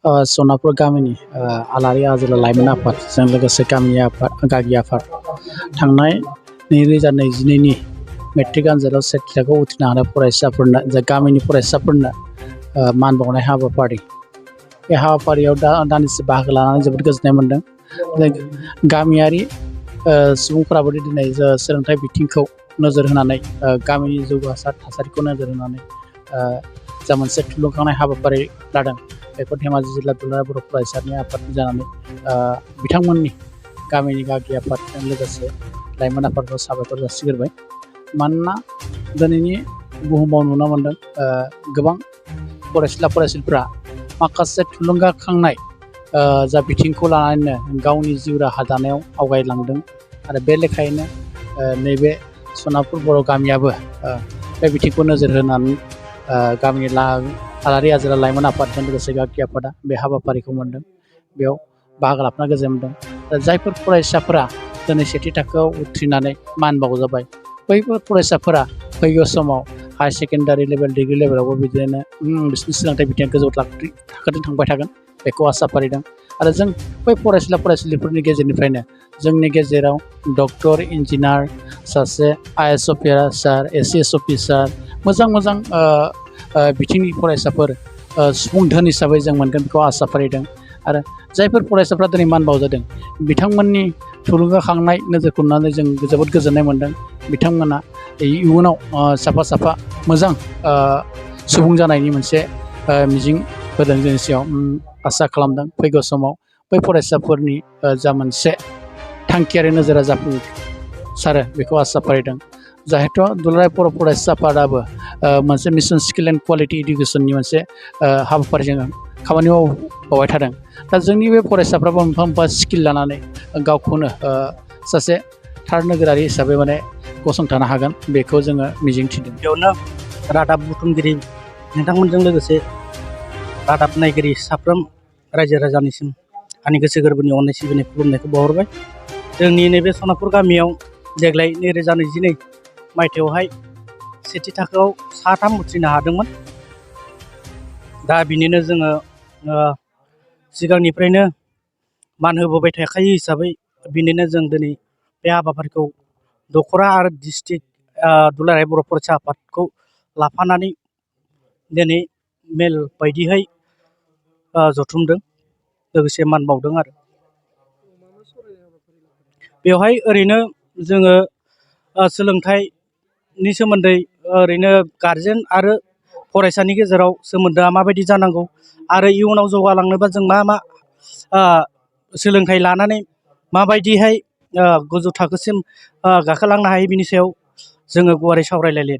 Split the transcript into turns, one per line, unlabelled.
सनापुर गामिनि आलारि आजोला लाइमोन आफादजों लोगोसे गागि आफाद थांनाय 2022नि मेट्रिक आनजादाव सेथि थाखोआव उथ्रिनो हानाय फरायसाफोरनो गामिनि फरायसाफोरनो मान बावनाय हाबाफारि बे हाबाफारियाव दान्दिसे बाहागो लानानै जोबोद गोजोननाय मोन्दों। गामियारि सुबुंफोराबो दिनै सोलोंथाइ बिथिंखौ नोजोर होनानै गामिनि जौगासार थासारिखौ नोजोर होनानै जा मोनसे थुलुंगानाय हाबाफारि लादों बेखौ धेमाजि जिल्ला दुलाराय बर' फरायसानि आफाद जानानै बिथांमोननि गामिनि गागि आफादजों लोगोसे लाइमोन आफादखौ साबायखर जासिग्रोबाय। मानोना दिनैनि बुहुमाव नुनो मोन्दों गोबां फरायसुला फरायसुलिफ्रा माखासे थुलुंगाखांनाय जा बिथिंखौ लानानैनो गावनि जिउ राहा दानायाव आवगायलांदों आरो बे लेखायैनो नैबे सनापुर बर' गामियाबो बे बिथिंखौ नोजोर होनानै गामिनि आलारि आजोला लाइमोन आफादजों लोगोसे गागि आफादा बे हाबाफारिखौ मोन्दों। बेयाव बाहागो लाफाना गोजोन मोन्दों। जायफोर फरायसाफोरा दिनै सेथि थाखोआव उथ्रिनानै मान बावजाबाय बैफोर फरायसाफोरा फैगौ समाव हायार सेकेन्डारि लेभेल डिग्रि लेभेलावबो बिदिनो बिसोरनि सोलोंथाइ बिथिङा गोजौ थाखोथिं थांबाय थागोन बेखौ आसा फारिदों। आरो जों बै फरायसुला फरायसुलिफोरनि गेजेरनिफ्रायनो जोंनि गेजेराव डक्टर इन्जिनियार सासे IAS अफिसार ACS अफिसार मोजां बिथिंनि फरायसाफोर सुबुं धोन हिसाबै जों मोनगोन बेखौ आसा फारिदों। आरो जायफोर फरायसाफ्रा दिनै मान बावजादों बिथांमोननि थुलुंगाखांनाय नोजोरखौ नुनानै जों जोबोद गोजोननाय मोन्दों। बिथांमोना इयुनाव साफा मोजां सुबुं जानायनि मोनसे मिजिं होदों जोंनि सिगाङाव आसा खालामदों फैगौ समाव बै फरायसाफोरनि जा मोनसे थांखियारि नोजोरा जाफुंसारो बेखौ आसा फारिदों। जाहेथु दुलाराय बर' फरायसा आफादाबो मोनसे मिशन स्किल एन्ड क्वालिटि इडुकेसननि मोनसे हाबाफारिजों खामानि मावबाय थादों। दा जोंनि बे फरायसाफ्राबो मोनफा मोनफा स्किल लानानै गावखौनो सासे थार नोगोरारि हिसाबै गसंथानो हागोन बेखौ जोङो मिजिंथिदों।
बेयावनो रादाब बुथुमगिरि नोंथांमोनजों लोगोसे रादाब नायगिरि साफ्रोम रायजो राजानिसिम आंनि गोसो गोरबोनि अननाय सिबिनाय खुलुमनायखौ बावहरबाय। जोंनि नैबे सनापुर गामियाव देग्लाय 2022 मायथाइयावहाय सेथि थाखोआव 3 उथ्रिनो हादोंमोन। दा बिनिनो जोङो सिगांनिफ्रायनो मान होबोबाय थाखायो हिसाबै बिनिनो जों दिनै बे हाबाफारिखौ दख'रा आरो डिस्ट्रिक्ट दुलाराय बर' फरायसा आफादखौ लाफानानै दिनै मेल बायदिहाय जथुमदों लोगोसे मान बावदों। आरो बेवहाय ओरैनो जोङो सोलोंथाइनि सोमोन्दै ओरैनो गारजेन आरो फरायसानि गेजेराव सोमोन्दोआ माबायदि जानांगौ आरो इयुनाव जौगालांनोबा जों मा सोलोंथाइ लानानै माबायदिहाय गोजौ थाखोसिम गाखोलांनो हायो बिनि सायाव जोङो गुवारै सावरायलायदों।